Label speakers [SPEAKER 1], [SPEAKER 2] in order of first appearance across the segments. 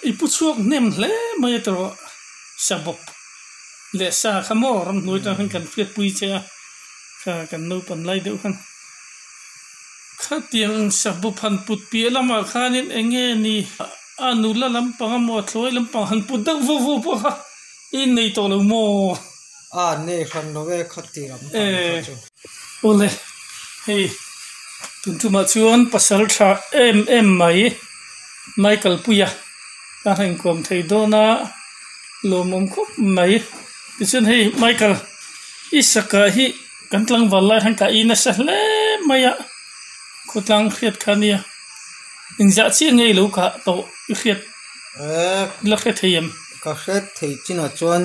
[SPEAKER 1] I pu chhuak hnem hle mai a tawh sa bawp leh sa kha maw ramhnuai atang khan kan hriatpui che a kha kan naupan lai deuh khan khatiang sa bawp han put piah lamah khanin eng nge ni a nula lampang emaw a thlawi lampang han put deuh vauh vauh pawh kha i nei tawh lo maw?
[SPEAKER 2] A nei hran lo e khati lam pang kha chu.
[SPEAKER 1] Awle hei tun tumah chuan pasal tha em em mai Michael Puia ka han inkawm thei dawn a lawmawm khawp mai tichuan hei Michael i saka hi kan tlangval lai khan ka i nasa hle mai a khawtlang hriat kha nia engzah chiah nge i lo kah tawh i hriat la hre thei em?
[SPEAKER 2] Ka hre thei chinah chuan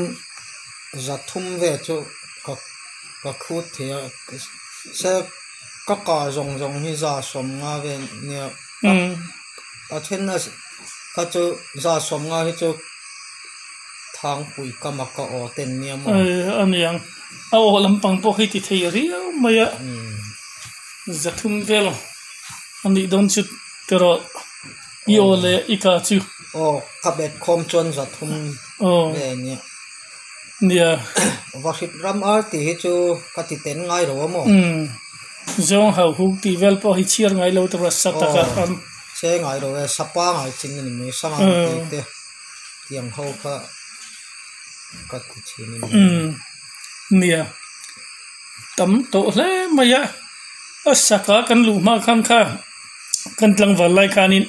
[SPEAKER 2] Zathum ve chu ka ka khut thei a se ka kah zawng zawng hi za sawm nga vel nia a then a kha chu za sawm nga hi chu thangpui kama ka aw ten nia maw.
[SPEAKER 1] A niang a aw lampang pawh hi ti thei riau mai a zathum vel a nih dawn chu tiraw i aw leh i ka chu.
[SPEAKER 2] Aw ka bet khawm chuan zathum ve nia.
[SPEAKER 1] Nia.
[SPEAKER 2] Vahrit ram ar tih hi chu ka ti ten ngai lo a maw?
[SPEAKER 1] Umm. Zawng hau huk tih vel pawh hi chhiar ngai lo tura sa taka an.
[SPEAKER 2] Che ngai lo e, sa pangai chin a ni mai, sangang tih te tiang ho kha ka ti thin a ni.
[SPEAKER 1] Umm. Nia. Tam tawh hle mai a, a saka kan luh hma khan kha kan tlangval lai khanin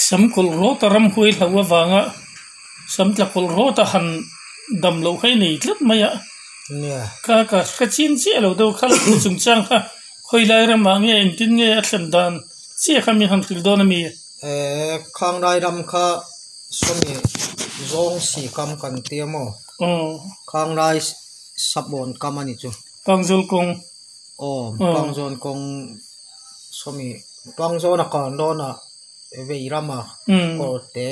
[SPEAKER 1] sam kawlh rawt a ramhuai hloh avanga. Sam tla kawlh rawt a han dam loh kha i nei tlat mai a.
[SPEAKER 2] Nia.
[SPEAKER 1] Ka ka hre chin chiah lo deuh kha chungchang kha khawi lai ramah nge engtin nge a thlen dan chiah kha mi han hrilh dawn a mi?
[SPEAKER 2] Eh Khanglai ram kha sawmi zawng si kam kan tia maw?
[SPEAKER 1] Aw.
[SPEAKER 2] Khanglai sabawn kam a ni chu.
[SPEAKER 1] Pangzawl kawng.
[SPEAKER 2] Aw Pangzawn kawng sawmi Pangzawn a kan dawn a. Vei rama kawr te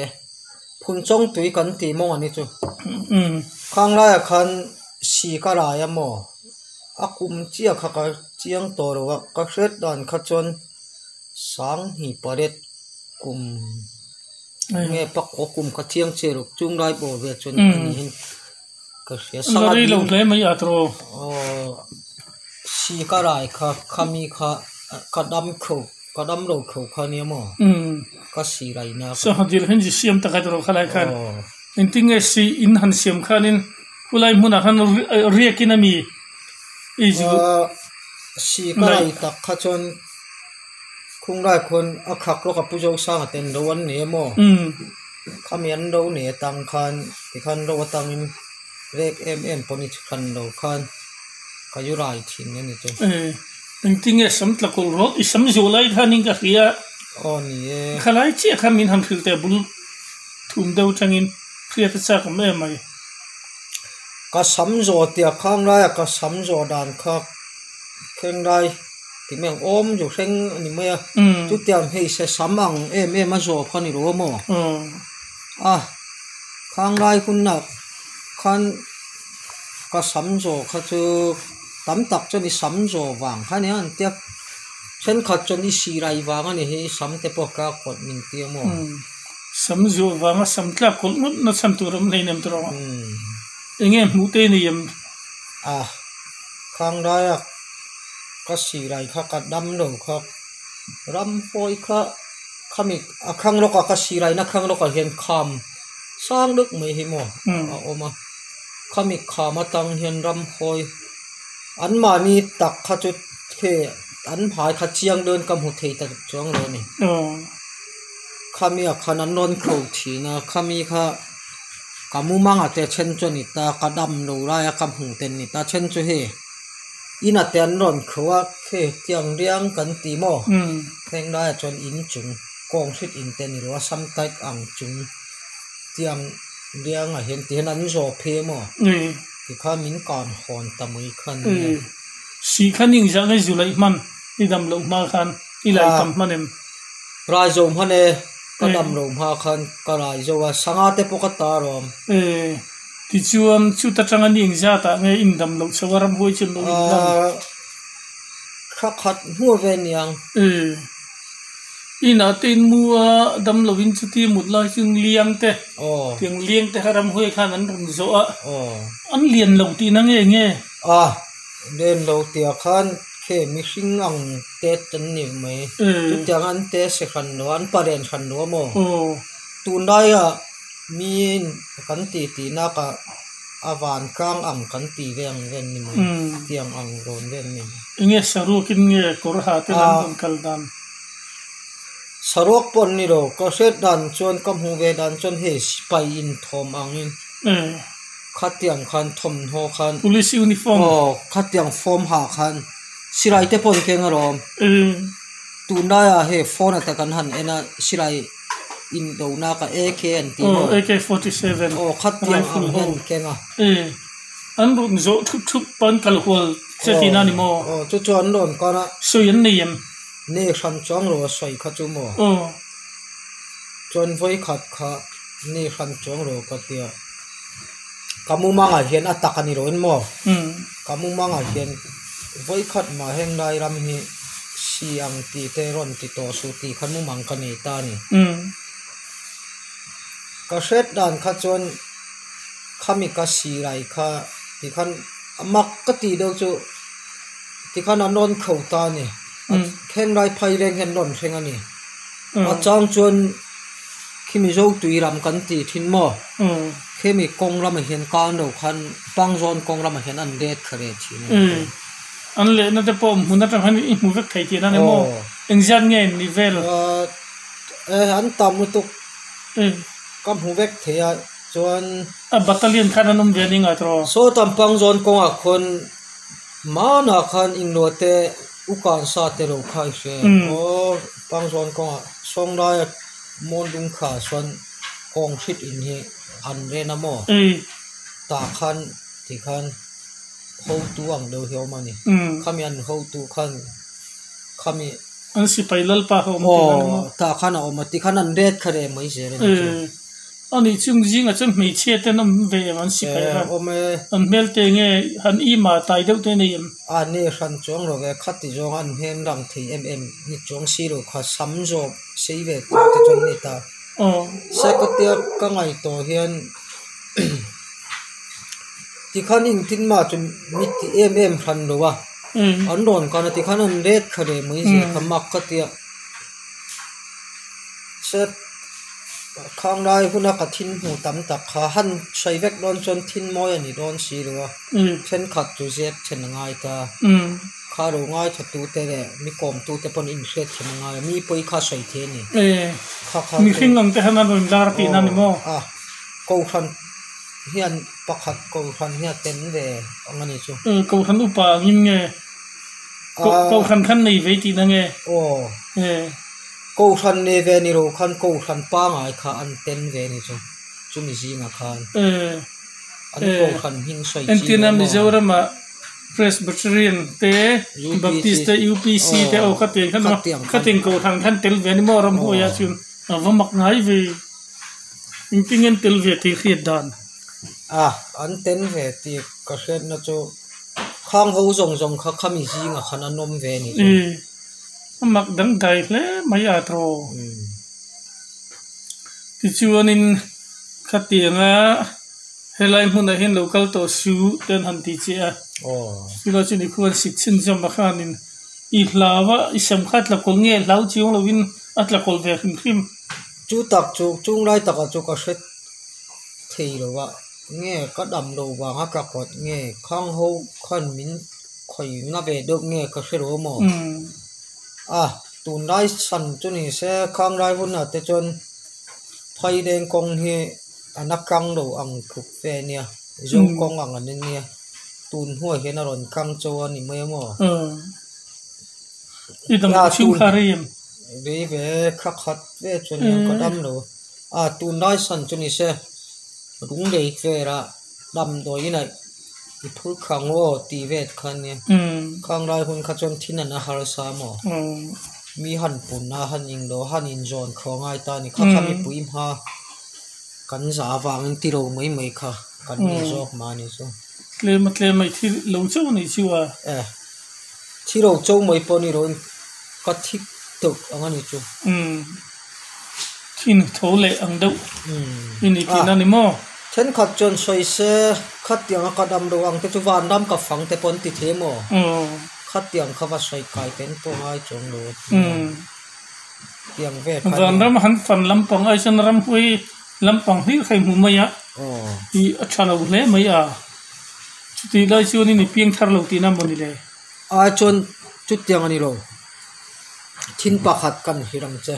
[SPEAKER 2] phun chawng tui kan tih mawng a ni chu. Khang laiah khan si ka rai a maw? A kum chiah kha ka chiang tawh lo a, ka hriat dan kha chuan sanghnih pariat kum nge pakua kum kha chiang chiah lo chung lai pawh ve chuan a ni hi ka hria. Si ka rai kha khami kha ka dam kho. Ka dam lo kho kha nia maw? Ka si rai na.
[SPEAKER 1] Sangha dil hian ji siam tak a tawrh khalai khan engtin nge si in han siam khanin khulai hmunah khan riakin a mi i zu
[SPEAKER 2] Si ka rai tak kha chuan khunglai khuan a khak lawk a pu Zosanga ten ro an nei a maw? Khami an ro nei atang khan tikhan ro atangin rek em em pawh ni chhan lo khan ka zu rai thin a ni chu.
[SPEAKER 1] Engtin nge sam tla kawlh rawt i sam zawh lai khanin ka hria.
[SPEAKER 2] Aw ni e.
[SPEAKER 1] Khalai chiah kha min han hrilh teh bul thum deuh atangin hriat a chak awm em mai.
[SPEAKER 2] Ka sam zawh tiah khang laia ka sam zawh dan kha thleng lai ti mai ang awm zu thleng a ni mai a. Chutiang hmeichhe sam ang em em a zawh kha ni lo a maw? A khang lai hunah khan ka sam zawh kha chu. Tam tak chuan i sam zawh vang kha nia an tia thenkhat chuan i sirai vang a ni hi i sam te pawh ka kawlh min tia maw.
[SPEAKER 1] Sam zawh vanga sam tlak kawlh ngawt na chhan tur awm hleinem tur awm a enge hmuh te ni em.
[SPEAKER 2] A khang laia ka sirai kha ka dam lo kha ram pawi kha khami a khang lawk a ka sirai na khang lawk ah hian kham sang deuh mai hi maw a awm a. Khami kham atang hian ramhawi anmahni tak kha chu he an hmai kha chiang dawn ka hmu thei ta chuang lo a ni. Khami ah khan an rawn kho thin a khami kha ka mumanga te then chu a ni ta ka dam lo lai a ka hmuh te an ni ta then chu hei inah te an rawn kho a hei tiang riang kan ti maw heng laiah chuan inchung kawng hrit in te a ni lo a sam type ang chung tiang. Biangah hian ti hian an zawh phei a maw? Tikhan min kan hawn ta mai kha a nia.
[SPEAKER 1] Si kha ning zah nge zu laih hman i dam loh hma khan i lai tam hman em?
[SPEAKER 2] Rai zo hman e, ka dam loh hma khan ka rai zo a, sanga te pawh ka tar awm.
[SPEAKER 1] Tichuan chuta tanga ning zatah nge in dam loh chho a ramhuai chu an lo in lan?
[SPEAKER 2] Thla khat hmuh ve niang.
[SPEAKER 1] Inah te in mu a dam lovin chuti mut lai chu liang te tiang liang te kha ramhuai khan an rawn zawh a an lian lo tihna nge nge.
[SPEAKER 2] A lian lo tihah khan khe mihring ang te an ni mai chutiang an te se hran lo an palen hran lo a maw tunlaiah miin kan tih tihna kah a vantlang ang kan tih ve ang vel ni mai tiang ang rawn vel ni.
[SPEAKER 1] Enge saruakin nge kawr ha te an rawn kal dan?
[SPEAKER 2] Saruak pawh an ni lo, ka hriat dan chuan ka hmuh ve dan chuan hei sipai inthawm angin khatiang khan thawmhnaw khan
[SPEAKER 1] Police uniform
[SPEAKER 2] aw khatiang form ha khan silai te pawh an keng alawm. Tunlaiah hei phone ata kan han en a silai indona ka AK an tih maw?
[SPEAKER 1] Aw AK-47
[SPEAKER 2] aw khatiang ang hian an keng a.
[SPEAKER 1] An rawn zawh thup thup an kal hual che tihna a ni maw?
[SPEAKER 2] Aw chu chu an rawn kal a.
[SPEAKER 1] Sawi an nei em?
[SPEAKER 2] Nei hran chuang lo a sawi kha chu maw?
[SPEAKER 1] Aw.
[SPEAKER 2] Chuan vawi khat kha nei hran chuang lo ka tia. Ka mumangah hian a tak a ni lo in maw? Ka mumangah hian vawi khat mah heng lai ram hi si ang tih te rawn ti tawh suh tih kha mumang ka nei ta a ni. Ka hriat dan kha chuan khami ka silai kha tikhan a mak ka tih deuh chu tikhan an rawn kho ta a ni. Heng lai phai reng hian an rawn thleng a ni. A chang chuan khi Mizo tui ram kan tih thin maw? Khemi kawng ramah hian kang lo khan Pangzawn kawng ramah hian an let kha ve thin a ni.
[SPEAKER 1] An lehna te pawh hmun atang hian i hmu vek thei tih a ni maw? Engzat nge ni vel?
[SPEAKER 2] An tam lutuk ka hmu vek thei a chuan.
[SPEAKER 1] A battalion khan an awm ve a ni ngai tawh.
[SPEAKER 2] Saw tam Pangzawn kawngah khawn Hmanah khan inluah te u kansa te lo kha i hre aw Pangzawn kawngah Sawnglaia Mawnlung kha chuan kawng hrit in hi an ren a maw? Tah khan ti khan hotu ang deuh hi a awm a ni. Khami an hotu khan khami
[SPEAKER 1] An sipai lalpa kha awm tih a ni maw?
[SPEAKER 2] Aw tah khan a awm a tikhan an ret kha reh mai zel a ni chu.
[SPEAKER 1] A nih chung zingah chuan hmeichhia te an awm ve em an sipai khan?
[SPEAKER 2] Awm e.
[SPEAKER 1] An hmel te nge han ima tai deuh te nei em?
[SPEAKER 2] A ni hran chuang lo ve khati zawng an hmel rang thei em em ni chuang si lo kha sam zawk sei ve tawh te chuan ni ta. Sekatia ka ngaih tawh hian tikhan engtin mah chu mi ti em em hran lo a an rawn kan a tikhan an let kha leh mai zel kha mak ka tia set khang lai huna ka thin hmu tam tak kha han sawi vek dawn chuan thin mawi a ni dawn si lo a thenkhat chu zep then a ngai ta. Kha ro ngai tha tu te leh mi kawm tu te pawn inhriat thiam a ngai a, mi pawi kha sawi thei a ni.
[SPEAKER 1] Kha kha chu. Mihring ang te khan an rawn lar tihna a ni maw?
[SPEAKER 2] A, Kohhran hian pakhat Kohhran hi a tel ve ang a ni chu.
[SPEAKER 1] Kohhran upa angin nge? Kohhran khan nei ve tihna nge?
[SPEAKER 2] Aw. Kohhran nei ve ni lo khan Kohhran pangai kha an tel ve a ni chu, chumi zingah khan. An Kohhran hming sawi chi lo maw?
[SPEAKER 1] Entirna Mizoramah. Presbyterian te, Baptist te, UPC te aw khatiang khan awm a, khatiang kohhran khan tel ve a ni maw ramhuaiah chuan a va mak ngai ve, engtin nge an tel ve tih hriat dan.
[SPEAKER 2] A, an tel ve tih ka hriatna chu khang ho zawng zawng kha khami zingah khan an awm ve a ni chu.
[SPEAKER 1] A mak dangdai hle mai a tawh. Tichuanin khatianga. Helai hmunah hian lo kal tawh su te an han ti che a, chulai chu ni khuan sik chhin zawm a khanin i hlau a, i sam kha a tla kawlh nge hlau chiang lovin a tla kawlh ve hrim hrim.
[SPEAKER 2] Chu tak chu chunglai takah chu ka hre thei lo a, nge ka dam lo vang a tla kawlh nge khang ho khan min khawih na ve deuh nge ka hre lo maw? A tunlai chhan chu ni se khanglai hunah te chuan phaileng kawng hi. A na kang lo ang tluk ve a nia, zo kawng ang an nia, tun hnuai hian a rawn kang cho a ni mai a maw?
[SPEAKER 1] I dam loh chhung kha rei em?
[SPEAKER 2] Rei ve thla khat ve chu nia ka dam lo. A tunlai san chu ni se, lunglei vela damdawi in a i phur kha ngaw tih vet kha nia. Khang lai hun kha chuan thin an a harsa maw? Mi han pun a, han englo han inzawn thlawh ngai ta a ni kha kha mipui hma. Kan za avangin ti lo mai mai kha kan ni zawk mah ni chu.
[SPEAKER 1] Tlem a tlem mai thi lo chauh a nih chu a.
[SPEAKER 2] E, thi lo chauh mai pawh ni loin ka thi tuk ang a ni chu.
[SPEAKER 1] Umm thin tho leh ang deuh i ni tihna a ni maw?
[SPEAKER 2] Thenkhat chuan sawi se khatiang a ka dam lo ang te chu vanram ka fang te pawh an ti thei maw? Khatiang kha va sawi kai ten pawh ngai chuang lo a ti a. Tiang vel kha nia.
[SPEAKER 1] Vanram han fan lampang ai chuan ramhuai lampang hlir kha i hmu mai a, i a tha lo hle mai a. Chutih lai chuanin i piang thar lo tihna maw ni le?
[SPEAKER 2] Ai chuan chutiang a ni lo. Thin pakhat kan hrilh ang che.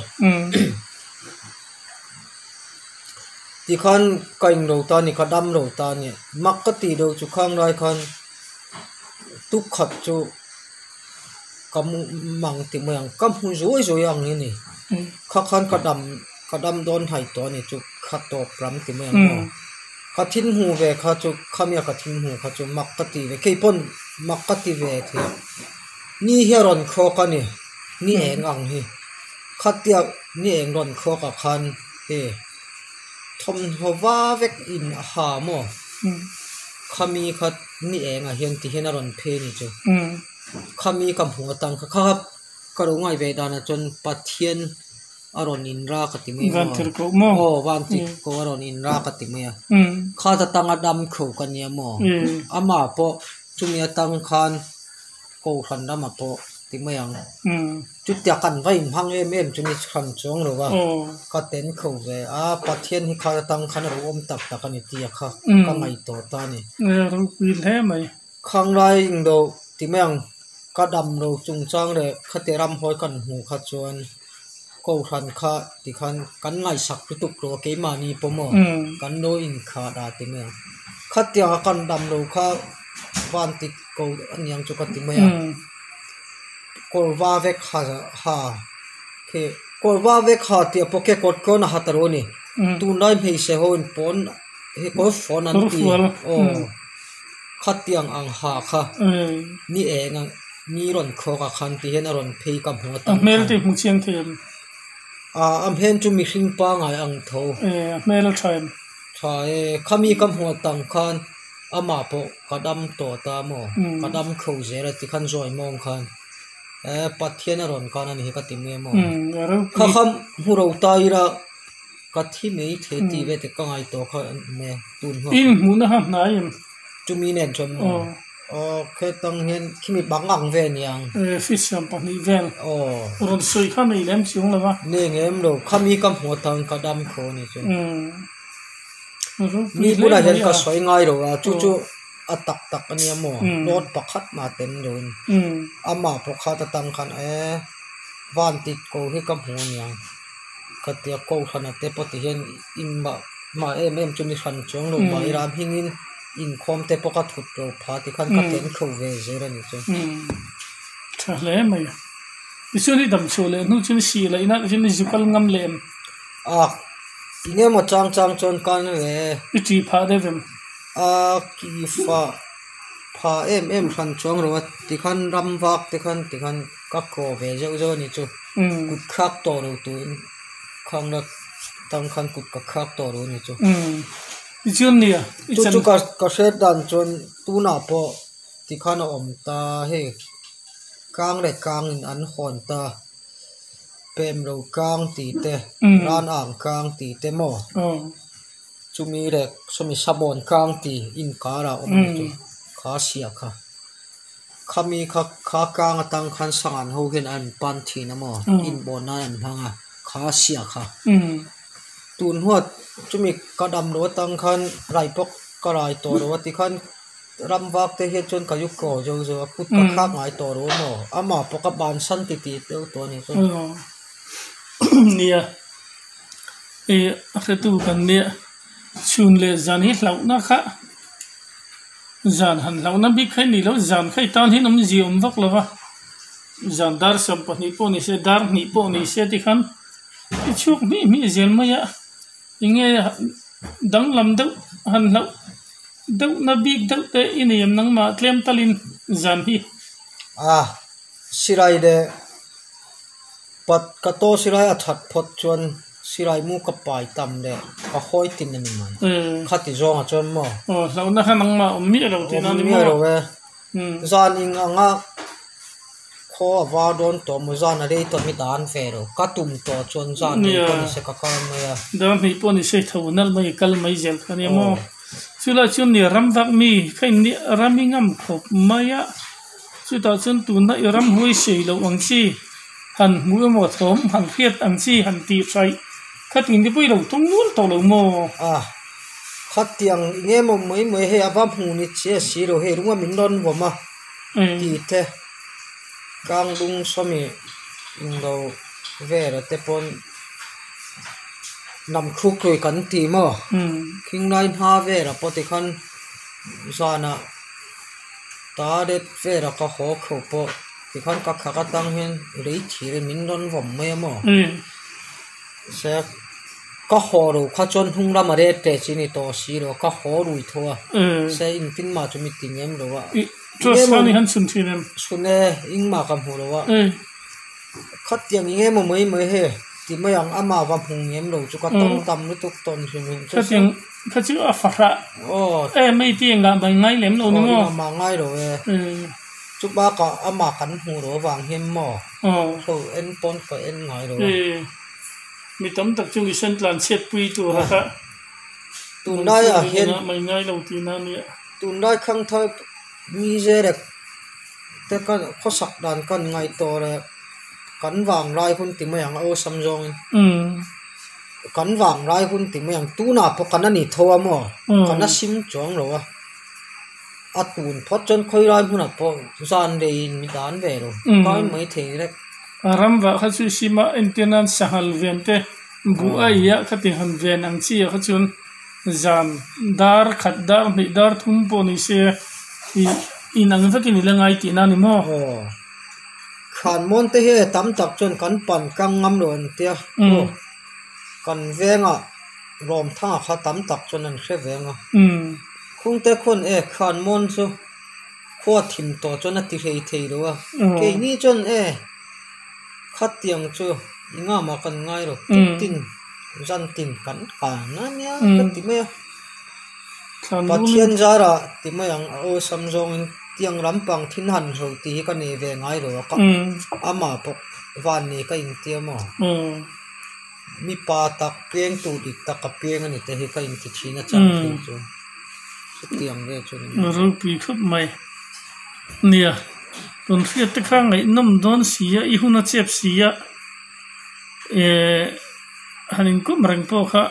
[SPEAKER 2] Tikhan ka inlo ta a ni, ka dam lo ta a ni. Mak ka tih deuh chu khang lai khan tukhat chu ka mu mang ti mai ang, ka hmu zuai zuai ang hi a ni. Kha khan ka dam ka dam dawn hnai tawh a ni chu kha tawp lam ti mai ang maw. Ka thil hmu ve kha chu khami a ka thil hmu kha chu mak ka ti ve, keipawn mak ka ti ve thei a. Ni hi a rawn khawk a ni, ni eng ang hi. Khatia ni eng rawn khawk ah khan he thawmhnaw va vek in a ha maw? Khami kha ni eng ah hian ti hian a rawn phei a ni chu. Khami ka hmuh atang kha kha ka lo ngai ve dan ah chuan Pathian a rawn in ra ka ti mai a maw? Aw van tirhkoh a rawn in ra ka ti mai a. Khat atanga dam kho ka nia maw? Amah pawh chumi atang khan. Kohhran ramah pawh ti mai ang. Chutia kan va inhmang em em chu ni hran chuang lo va, ka ten kho ve a, Pathian hi kha atang khan a lo awm tak tak a ni tih a kha ka ngaihtuah ta a ni.
[SPEAKER 1] Ropui hle mai.
[SPEAKER 2] Khanglai englo ti mai ang, ka dam lo chungchang leh khati ramhawi kan hmuh kha chuan Kohhran kha ti khan kan ngaihsak lutuk lo a, keimahni pawh maw kan lo inkhah dah ti mai ang. Khatianga kan dam lo kha van ti ko a niang chu ka ti mai a. Kawr va vek ha ha khi kawr va vek ha tih pawh khi kawt kawn a ha ta lo a ni. Tunlai hmeichhe ho in pawn hi kawr fawn an ti aw khatiang ang ha kha ni eng ang. Ni rawn khawk a khan ti hian a rawn phei ka hmu atang
[SPEAKER 1] khan. A hmel te hmu chiang thei em?
[SPEAKER 2] Ah a hmel chu mihring pangai ang tho.
[SPEAKER 1] E a hmel a tha em?
[SPEAKER 2] Tha e, khami ka hmu atang khan amah pawh ka dam tawh ta maw? Ka dam kho zel a ti khan zawi mawng khan e Pathian a rawn kan a ni hi ka ti mai maw? Kha kha hmu ro ta ila ka thi mai thei tih ve te ka ngai tawh kha me tun hnuah.
[SPEAKER 1] In hmuhna kha hnai em?
[SPEAKER 2] Chumi nen chuan maw? Aw khetang hian khimi bang ang ve aniang.
[SPEAKER 1] E fish siam pahnih vel.
[SPEAKER 2] Aw.
[SPEAKER 1] Rawn sawi kha nei lem chiang lo va.
[SPEAKER 2] Nei ngem lo, khami ka hmu atang ka dam kho a ni chu. Mi bulah hian ka sawi ngai lo a, chu chu a tak tak a nia maw, dawt pakhat mah tel lo in. Amah pawh khat atang khan e van tit ko hi ka hmu aniang. Ka tia kohhran te pawh ti hian inmah mah em em chu ni hran chuang lo mah ila hmingin inkhawm te pawh ka thut lo pha ti khan ka tel kho ve zel a ni chu.
[SPEAKER 1] Umm tha hle mai a. Tichuan i damchhuah leh hnu chuan i sih leh inah chuan i zu kal ngam leh em?
[SPEAKER 2] A eng emaw chang chang chuan kal ve e.
[SPEAKER 1] I tih phah deuh em?
[SPEAKER 2] A ki fah phah em em hran chuang lo a tikhan ram vak te khan tikhan Ka kaw ve zeuh zeuh a ni chu. Kut khak tawh lo turin khang la tang khan kut ka khak tawh lo a ni chu.
[SPEAKER 1] Tichuan nia i
[SPEAKER 2] Chu chu ka ka hriat dan chuan tunah pawh tikhan a awm ta hei kang leh kangin an hawn ta pem lo kang tih te ran ang kang tih te maw chumi leh sawmi sabawn kang tih inkarah a awm a ni chu kha sia kha. Khami kha kha kang atang khan sangan ho hian an pan thin a maw inbawn nan an hmang a kha sia kha tun huat chumi ka dam lo atang khan rai pawh ka rai tawh lo a tikhan ram vak te hian chuan ka lu kaw zo zo a kut ka thlak ngai tawh lo a maw amah pawh ka bansan ti tih deuh tawh a ni chu.
[SPEAKER 1] Nia ih a hretu kan nia chhun leh zan hi hlauhna kha. Zan han hlauhna bik kha i ni lo, zan kha i tan hian awmzia awm vak lo va, zan dar 12 pawh ni se, dar hnih pawh ni se tikhan i chhuak hmih hmih zel mai a, enge danglam deuh han hlauh deuhna bik deuh te i nei em nangmah tlem talin zan hi.
[SPEAKER 2] A, silai leh Pat ka to silai a that phawt chuan silai mu ka pai tam leh ka hawi tin a ni mai. Khati zawngah chuan maw?
[SPEAKER 1] Aw hlauhna kha nangmah awm miah lo tihna a ni maw?
[SPEAKER 2] Awm miah lo e. Zan ing anga Khaw a var dawn tawh maw zan a rei tawh mi dan ve lo ka tum tawh chuan zan rei pawh ni se ka kal mai a.
[SPEAKER 1] Dar hnih pawh ni se tho nalh mai kal mai zel kha nia maw. Chulai chuan nia ram vak mi kha in nia ram i ngam khawp mai a chutah chuan tuna i ram huai sei loh ang chi han hmuh emaw thawm han hriat ang chi han tih hraih kha tin te pawh i lo tawng nual tawh lo maw.
[SPEAKER 2] A khatiang eng emaw mai mai hei a va hmuh ni chiah si lo hei runga min rawn vawm a. Tih te tlanglung sawmi englo vela te pawn hnam thluk lui kan ti maw khinglai hma velah pawh tikhan zanah ta det vela ka haw kho pawh tikhan ka khak atang hian lei thir in min rawn vawm mai a maw se ka haw lo kha chuan hnung lama ret teh chi ni tawh si lo ka haw lui tho a se engtin mah chu mi ti ngem lo a.
[SPEAKER 1] Trust kha ni han chhun thin em?
[SPEAKER 2] Chhun e, engmah ka hmu lo a. Khatiang eng emaw mai mai he ti mai ang amah va hmu ngem lo chu ka tawng tam lutuk tawn hrim hrim chu.
[SPEAKER 1] Khatiang kha chu a fahrah em mai ti engah mai ngai lem lo ni maw?
[SPEAKER 2] Aw engah mah ngai lo e. Chu bakah amah kan hmuh loh avang hian maw ho en pawn ka en ngai lo a.
[SPEAKER 1] Mi tam tak chu misen tlan chhiat pui tur a kha.
[SPEAKER 2] Tunlaiah hian
[SPEAKER 1] engah mai ngai lo tihna a nia.
[SPEAKER 2] Tunlai khangthar mize leh te kan khawsak dan kan ngaih tawh leh kan vang lai hun ti mai ang a awlsam zawngin kan vang lai hun ti mai ang tunah pawh kan a ni tho a maw kan a sim chuang lo a a tun phawt chuan khawi lai hmunah pawh zan reiin mi dan ve lo kai mai thei rek.
[SPEAKER 1] A ram vah kha chu sima entir nan sanghal ven te buh a i a khati han ven ang chi ah kha chuan. Zan dar khat dar hnih dar thum pawh ni se ih inang vekin i la ngai tihna a ni maw?
[SPEAKER 2] Aw. Thlanmuan te hi tam tak chuan kan pan tlang ngam lo an tia aw. Kan vengah Rawmthanga kha tam tak chuan an hre veng a. Khungte khawn e Thlanmuan chu khua thim tawh chuan a ti hlei thei lo a. Keini chuan e khatiang chu i ngamah kan ngai lo tuktin. Zan tin kan kan a nia ka ti mai a, Pathian zarah ti mai ang a awlsam zawngin tiang lampang thin han hlo tih hi ka nei ve ngai lo a ka amah pawh van nei ka intia maw mipa tak piang tur dik tak ka piang a ni te hi ka inti thin a chang phei chu chutiang vel chu ni mai.
[SPEAKER 1] Ropui khawp mai nia tawn hriat te kha ngaihnawm dawn si a i hun a chep si a. Ehh han inkum reng pawh kha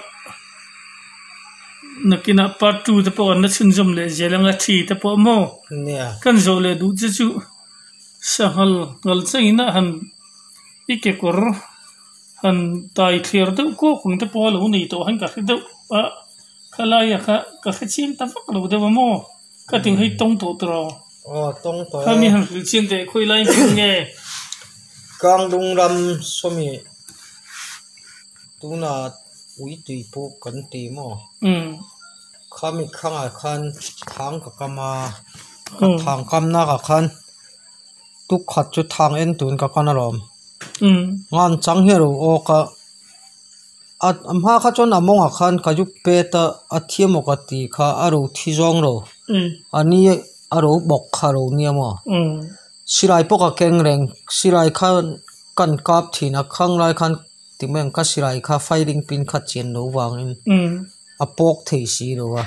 [SPEAKER 1] nakinah part two te pawh an la chhunzawm leh zel anga thi te pawh maw kan zawh leh duh che chu sanghal ngal chengin a han i kekawr han tai thliar deuh kawk ang te pawh a lo nei tawh han ka hre deuh a khalaia kha ka hre chiang ta vak lo deuh a maw. Ka ting hi tawng tawh tawh rawh.
[SPEAKER 2] Aw tawng tawh e.
[SPEAKER 1] Khami han hrilh chiang teh khawi lai hming nge?
[SPEAKER 2] Kanglung ram sawmi tunah ui tui pawh kan ti maw? Khami khangah khan thang ka kam a, ka thang kam nakah khan tukhat chu thang en tun ka kan alawm. Ngan chang hi a lo awk a. A hma kha chuan a mawngah khan ka zuk pet a a thi emaw ka tih kha a ro thi zawng lo a ni a ro bawk kha ro nia maw silai pawh ka keng reng silai khan kan kap thin a khang lai khan ti mai ang ka silai kha firing pin kha chian lo vangin a pawk thei si lo a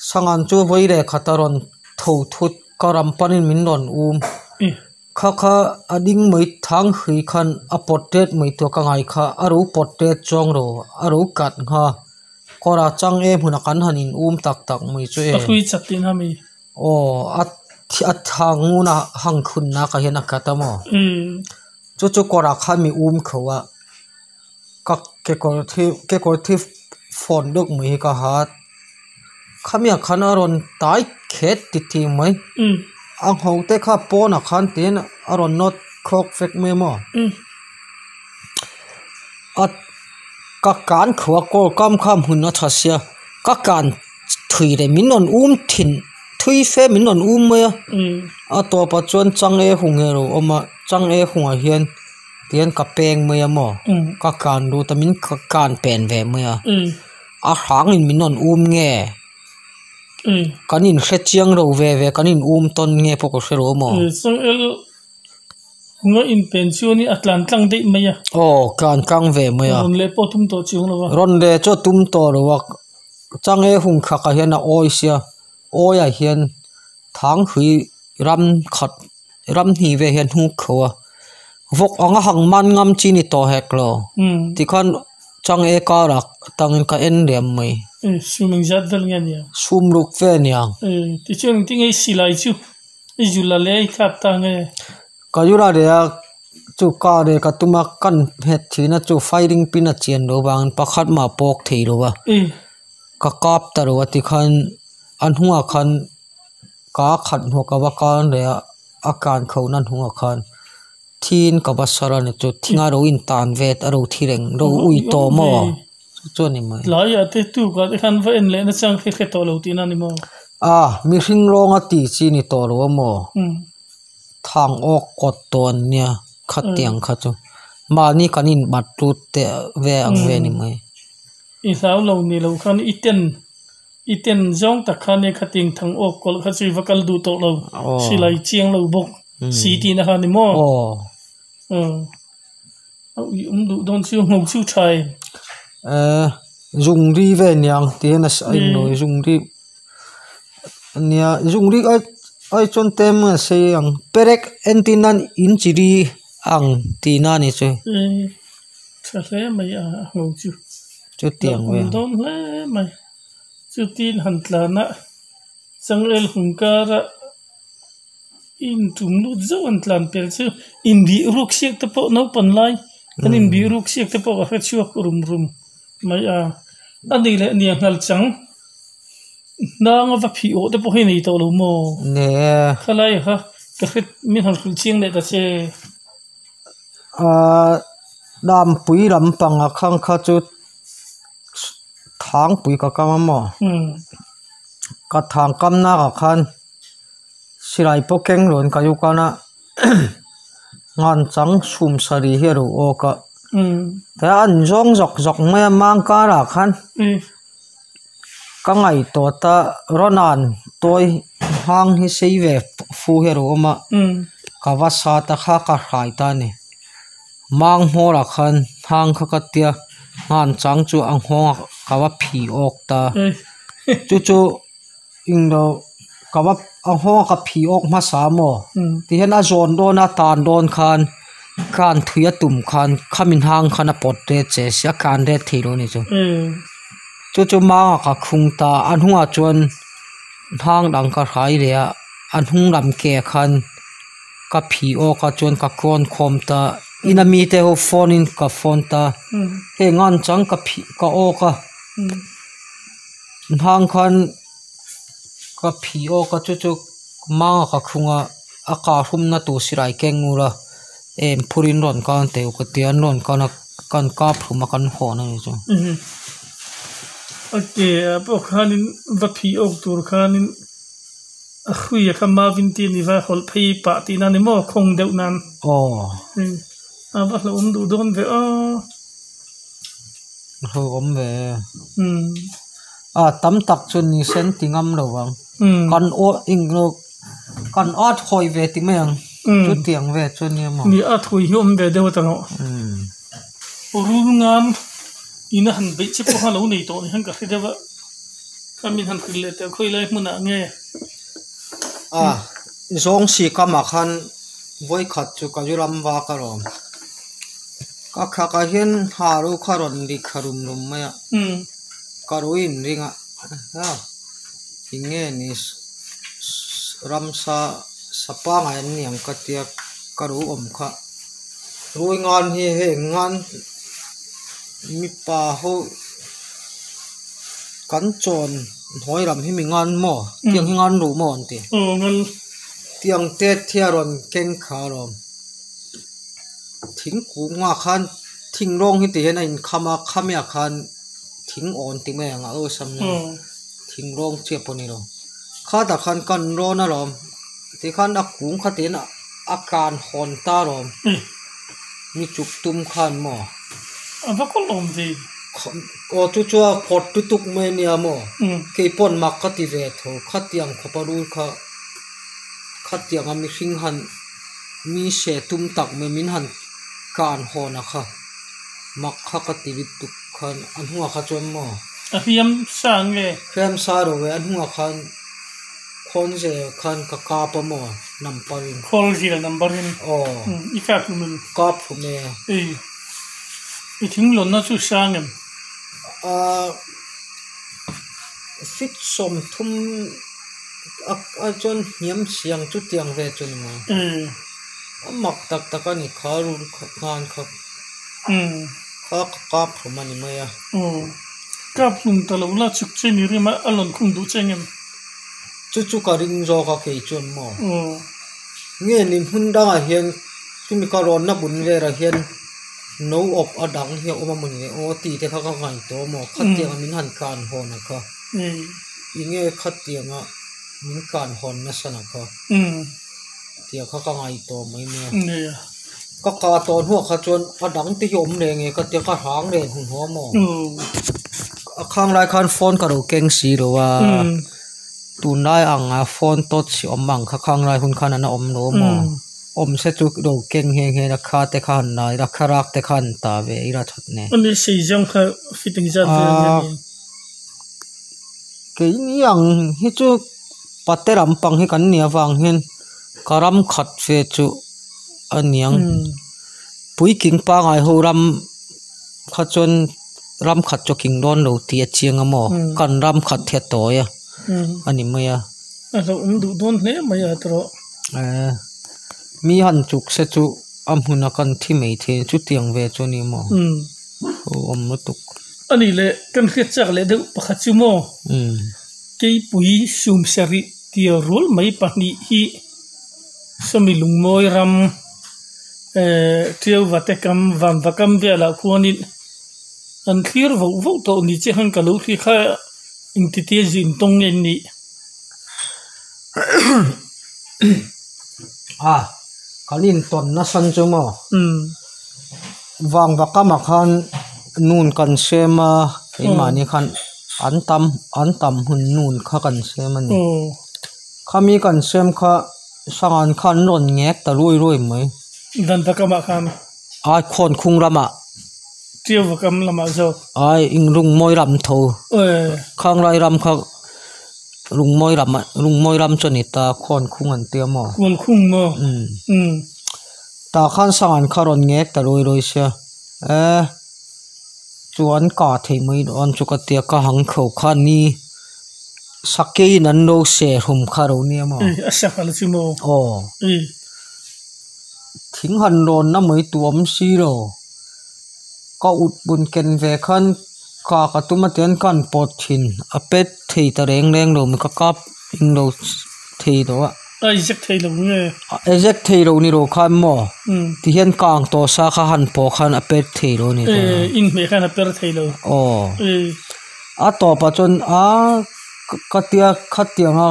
[SPEAKER 2] sangan chu vawi leh khat a rawn tho thut ka ram panin min rawn um. Kha kha a ding mai thang hrui khan a pawt tet mai tur ka ngai kha a ro pawt tet chuang ro a ro kat ngha kawrah chang e hmunah kan han in um tak tak mai chu e.
[SPEAKER 1] A hrui chat tih na mi?
[SPEAKER 2] Aw a a thang ngun a hang khun na ka hian a kat a maw? Chu chu kawrah khan mi um kho a ka kekawr thi kekawr thi fawn deuh mai hi ka ha a khamiah khan a rawn tai khet ti ti mai a ngho te kha pawnah khan tiin a rawn nawt khawk vek mai maw a ka kan khuh a kawl kam kha hmun a tha sia ka kan thui leh min rawn um thin thui fe min rawn um mai a a tawpah chuan change hung hi a lo awm a change hungah hian. Tihian ka peng mai a maw ka kan lut a min kan pen ve mai a a hrangin min rawn um nge kan inhre chiang lo ve ve kan in um tawn nge pawh ka hre lo maw.
[SPEAKER 1] Hunga inpen chuanin a tlan tlang daih mai a.
[SPEAKER 2] Aw, tlan tlang ve mai a.
[SPEAKER 1] Rawn leh pawh tum tawh chiang lo a.
[SPEAKER 2] Rawn leh chu a tum tawh lo a, change hung khakah hian a awi sia, awiah hian thanghrui ram khat ram hnih vel hian hnuk kho a, vawk anga hang man ngam chi ni tawh hek lo, tikhan change karah tangin ka en liam mai.
[SPEAKER 1] Sum engzat vel nge nia?
[SPEAKER 2] Sum ruk vel nia.
[SPEAKER 1] Tichuan engtin nge i silai chu i zula leh i thlak ta nge?
[SPEAKER 2] Ka zula leh a chu car leh ka tum a kan nghet thin a chu firing pin a chian loh vangin pakhat mah pawk thei lo a ka kap ta lo a tikhan a hnungah khan ka khat hnawk a va kan leh a a tlan kho na hnungah khan thiin ka va sar a ni chu thinga ro in tan vet a ro thi reng ro ui tawh maw chu chu a ni mai.
[SPEAKER 1] Tlaiah te tukah te khan va en leh na chang khi hre tawh lo tihna a ni maw?
[SPEAKER 2] A mihring rawnga tih chi ni tawh lo a maw? Thang awk kawt tawh an nia khatiang kha chu mahni kan in bat lut te ve ang ve ni mai.
[SPEAKER 1] I hlau lo ni lo khan i ten i ten zawng tak khan e khatiang thang awk kawlh kha chu i va kal duh tawh lo silai chiang lo bawk si tihna kha ni maw? Aw. A ui awm duh dawn chu ngho chu tha em?
[SPEAKER 2] Eh zung ri ve niang ti hian a inlawi zung ri nia zung ri ai ai chuan tlem a sei ang perek entir nan in chi ri ang tihna a ni chu.
[SPEAKER 1] Eh tha hle mai a ngho chu.
[SPEAKER 2] Chutiang
[SPEAKER 1] ve. Awm dawn hle mai chutin han tlan a. Changel hung kara intum lut zauh an tlan pel chu inbih ruk siak te pawh naupan lai kan inbih ruk siak te pawh ka hre chhuak rum rum mai a, a ni leh nia nghal chang hnanga va phih awh te pawh hi nei tawh lo maw? Khalai kha ka hre min han hrilh chiang leh ta che.
[SPEAKER 2] Ahh Dampui lampang ah khang kha chu Thangpui ka kam a maw ka thang kam nak ah khan silai pawh keng lo in ka lu kan a ngan chang chhum sarih hi a lo awk a tia an zawng zawk zawk mai a mang karah khan ka ngaihtuah ta Ronan tawi hang hi sei ve fu hi a lo awm a ka va sat a kha ka hrai ta a ni mang hmawr ah khan hang kha ka tia ngan chang chu a nghawng a ka va phih awk ta chu chu englo ka va a nghawng a ka phih awk hmasa maw tihian a zawn dawn a tan dawn khan khan thui a tum khan khami hnang khan a pawt ret che sia a tlan ret thei lo a ni chu chu chu manga ka khung ta a hnungah chuan hnang dang ka hrai leh a a hnung lam ke khan ka phih awk a chuan ka kawn khawm ta ina mite ho phone in ka phone ta hei ngan chang ka phih ka awk a hnang khan ka phih awk a chu chu manga ka khung a a kah hrumna tur silai keng ngur a em phurin rawn kan teh ka tia an rawn kan a kan kap hlum a kan hawn a ni chu.
[SPEAKER 1] A ke ah pawh khanin va phih awk tur khanin a hrui a kha mavin tih a ni va hawlh phei pah tihna a ni maw khawng deuh nan.
[SPEAKER 2] Aw.
[SPEAKER 1] A va hlauhawm duh dawn ve aw.
[SPEAKER 2] Hlauhawm ve e. A tam tak chu ni sen ti ngam lo vang. Kan aw eng lo kan at hawi ve ti mai ang. Chutiang ve chu nia maw.
[SPEAKER 1] Ni at hawi hi awm ve deuh a ta rawh. Rul ngan ina han beih che pawh kha lo nei tawh ni hian ka hre deuh a. Kha min han hrilh leh teh khawi lai hmunah nge.
[SPEAKER 2] A zawng si kamah khan vawikhat chu ka zu ram vak a rawm. Ka khakah hian ha ro kha rawn ri kha rum rum mai a. Ka ru inring a eng nge ni ramsa sapa ngai an ni ang ka tia ka ru awm kha rui ngan hi hei ngan mipa ho kan chawn hnuai lam hi mi ngan maw tiang hi ngan ruh maw an ti tiang tet hi a rawn keng kha alawm thingkung ah khan thing rawng hi ti hian a inkham a khamiah khan thing awn ti mai ang a awlsam nen thing rawng chiah pawh a ni lo khatah khan kan rawn alawm tikhan a kung kha tiin a kan hawn ta alawm mi chuk tum khan maw
[SPEAKER 1] a va kawlh awm ve
[SPEAKER 2] aw chu chu a phawt lutuk mai ania maw keipawn mak ka ti ve tho khatiang khawpa rul kha khatianga mihring han. Mi se tum tak mai min han kan hawn a kha mak kha ka ti lutuk khan a hnungah kha chuan maw.
[SPEAKER 1] A hliam sa nge?
[SPEAKER 2] Hliam sa ro e a hnungah khan khawnze khan ka kap a maw number in.
[SPEAKER 1] Khawl zial number in.
[SPEAKER 2] Aw.
[SPEAKER 1] I kap hlum em?
[SPEAKER 2] Kap hlum e.
[SPEAKER 1] Ei i thinglawnna chu sang em?
[SPEAKER 2] Ahh fit 30 a a chuan hniam siang chu tiang ve chu ni mai. A mak tak tak a ni kha rul khan kha kha ka kap hlum a ni mai a.
[SPEAKER 1] Aw kap hlum ta lo la chuk che ni rim a a lawn khung duh che ngem?
[SPEAKER 2] Chu chu ka ring zawk a kei chuan maw? Nge ni hmun dangah hian chumi ka rawnna bun velah hian no awp a dang hi a awm a maw ni le aw tih te kha ka ngaihtuah maw khatianga min han kan hawn a kha enge khatianga min kan hawn nasa na kha tia kha ka ngaihtuah mai mai a ka ka tawh hnuah kha chuan a dang te hi awm leh nge ka tia ka hrang leh hnuhnawh maw a khang lai khan phone ka lo keng si lo a tunlai anga phone touch awm ang kha khang lai hun khan an awm lo maw. Awm se chu lo keng nghe nghe la kha te kha han la ila kharak te kha han ta ve ila that nen.
[SPEAKER 1] Ani sei zawng kha fitting zat vel nge ni?
[SPEAKER 2] Keini ang hi chu pate lampang hi kan nih avang hian ka ram khat ve chu a niang. Puiking pangai ho ram kha chuan ram khat chu a king dawn lo tih a chiang a maw? Kan ram khat hi a tawi a a ni mai a.
[SPEAKER 1] A hlauhawm duh dawn hle mai a tawh.
[SPEAKER 2] Eh mi han chuk se chu a hmun a kan thi mai thei chutiang ve chu a ni maw? Hlauhawm lutuk.
[SPEAKER 1] A nih leh kan hriat chak leh deuh pakhat chu maw? Keipui sumsarih tia rual mai pahnih hi sawmi lungmawi ram eh Tiauva te kam Vanva kam velah khuanin an thlir voh voh tawh ni che khan ka lo thlir kha engtitia zin tawng nge an nih?
[SPEAKER 2] A kan intawn nasa chu maw vang vakam ah khan nun kan sem a keimahni khan an tam an tam hun nun kha kan sem a ni khami kan sem kha sangan khan an rawn ngek ta rui rui mai.
[SPEAKER 1] Dan vakam ah khan.
[SPEAKER 2] Ai khawn khung ramah.
[SPEAKER 1] Tiu vakam lamah zawk.
[SPEAKER 2] Ai inglungmawi ram tho. Khanglai ram kha lungmawi ram lungmawi ram chu a ni ta khawn khung an tia maw.
[SPEAKER 1] Khawn khung maw.
[SPEAKER 2] Umm. Tah khan sangan kha rawn ngek ta rui rui sia eh chu an kah theih mai dawn chu ka tia ka hang kho kha ni sakeiin an lo seh hlum kha ro nia maw.
[SPEAKER 1] A sanghal chu maw.
[SPEAKER 2] Aw. Thing han rawnna mai tu awm si lo. Ka ut bun ken ve khan ka ka tum a tian ka han pawt thin a pet thei ta reng reng lo ka kap eng lo thei lo a.
[SPEAKER 1] A eject thei lo nge?
[SPEAKER 2] A eject thei lo ni lo khan maw? Ti hian kang tawh sa kha han pawh khan a pet thei lo ni.
[SPEAKER 1] E inhmeh khan a per thei lo.
[SPEAKER 2] Aw. A tawpah chuan a ka tia khatianga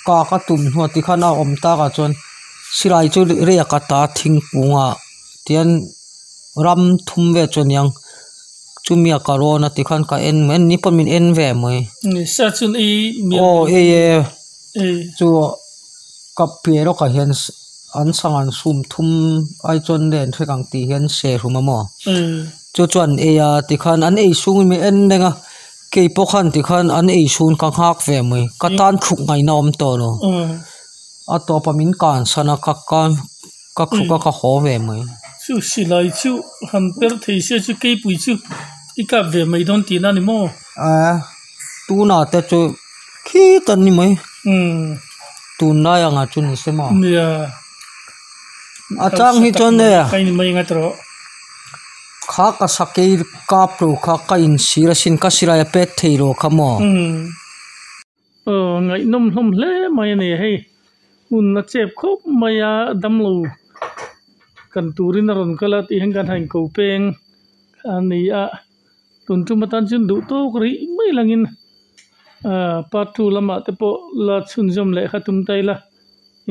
[SPEAKER 2] ka ka tum hnuah tikhan a awm takah chuan silai chu riak a ta thingkungah. Tian ram thum vel chu aniang chumi a ka rawn a tikhan ka en mai ni pawh min en ve mai.
[SPEAKER 1] Sa chuan ei
[SPEAKER 2] mial aw ei e chu ka piah lawkah hian an sanghan sum thum ai chuan len hrek ang tih hian se hlum a maw chu chuan ei a tikhan an ei chhungin min en reng a kei pawh khan tikhan an ei chhung ka nghak ve mai ka tan thluk ngaihna a awm tawh lo a tawpah min kansan a ka ka. Ka khuk a ka haw ve mai.
[SPEAKER 1] Chu silai chu han per thei se chu keipui chu i kap ve mai dawn tihna a ni maw?
[SPEAKER 2] A, tunah te chu khit an ni mai.
[SPEAKER 1] Umm.
[SPEAKER 2] Tunlai angah chu ni se maw?
[SPEAKER 1] Nia.
[SPEAKER 2] A chang hi chuan e.
[SPEAKER 1] Ka in mai ngat rawh.
[SPEAKER 2] Kha ka sakei kap lo kha ka insir asin ka silai a pet thei lo kha maw?
[SPEAKER 1] Umm. Aw ngaihnawm hlawm hle mai a ni hei hun a chep khawp mai a damlo kan turin a rawn kal a tih hian kan han ko peng a ni a tun tum atan chuan duh tawk rih mai langin ah part two lamah te pawh la chhunzawm leh kha tum ta ila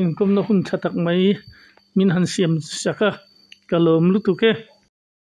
[SPEAKER 1] inkawmna hun tha tak mai min han siam sak a ka lawm lutuk e.